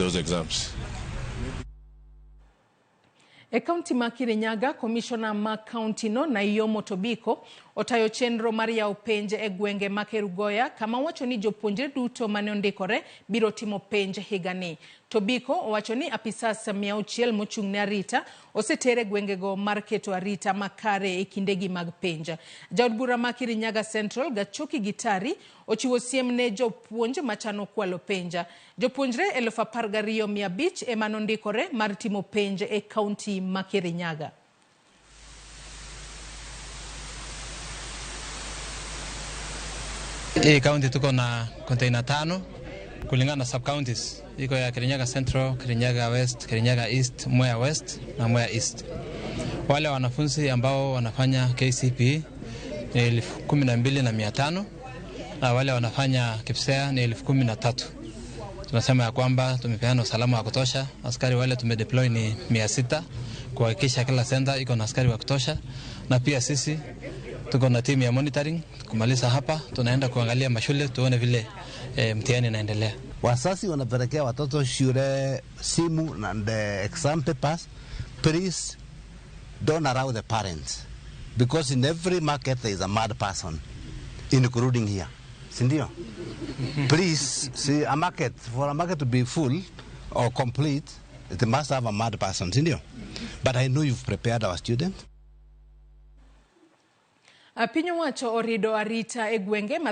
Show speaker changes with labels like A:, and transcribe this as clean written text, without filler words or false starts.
A: Those exams.
B: E kaunti ma Kirinyaga, komishona ma kaunti no Naiomo Tobiko otayo chenro mar yawo penj e gwenge ma Kerugoya kama wacho ni jopuonjre duto mane ondikore biro timo penj higani. Tobiko owacho ni apisas 600 mochung' ne arita oseter e gwengego mar keto arita makare e kindegi mag penj. Jaod bura ma Kirinyaga Central Gachoki Gitari ochiwo siem ne jopuonj machano kwalo penj. Jopuonjre 12,500 ema nondikore mar timo penj e kaunti ma Kirinyaga.
C: Hii kaunti tuko na container tano kulingana na sub counties, iko ya Kirinyaga Central, Kirinyaga West, Kirinyaga East, Mwea West na Mwea East. Wale wanafunzi ambao wanafanya KCPE ni 12,500 na wale wanafanya KPSEA ni 13,000. Tunasema ya kwamba tumepeana usalama wa kutosha. Askari wale tumedeploy ni 600 kuhakikisha kila center iko na askari wa kutosha, na pia sisi tuko na timu ya monitoring. Kumaliza hapa, tunaenda kuangalia mashule tuone vile mtihani inaendelea.
D: Wazazi wanapelekea watoto shule simu na the exam papers. Please don't allow the parents because in every market there is a mad person, including here. Si ndio? Please, see a market, for a market to be full or complete, it must have a mad person, si ndio? But I know you've prepared our students.
B: Piny owacho orido arita e gwenge ma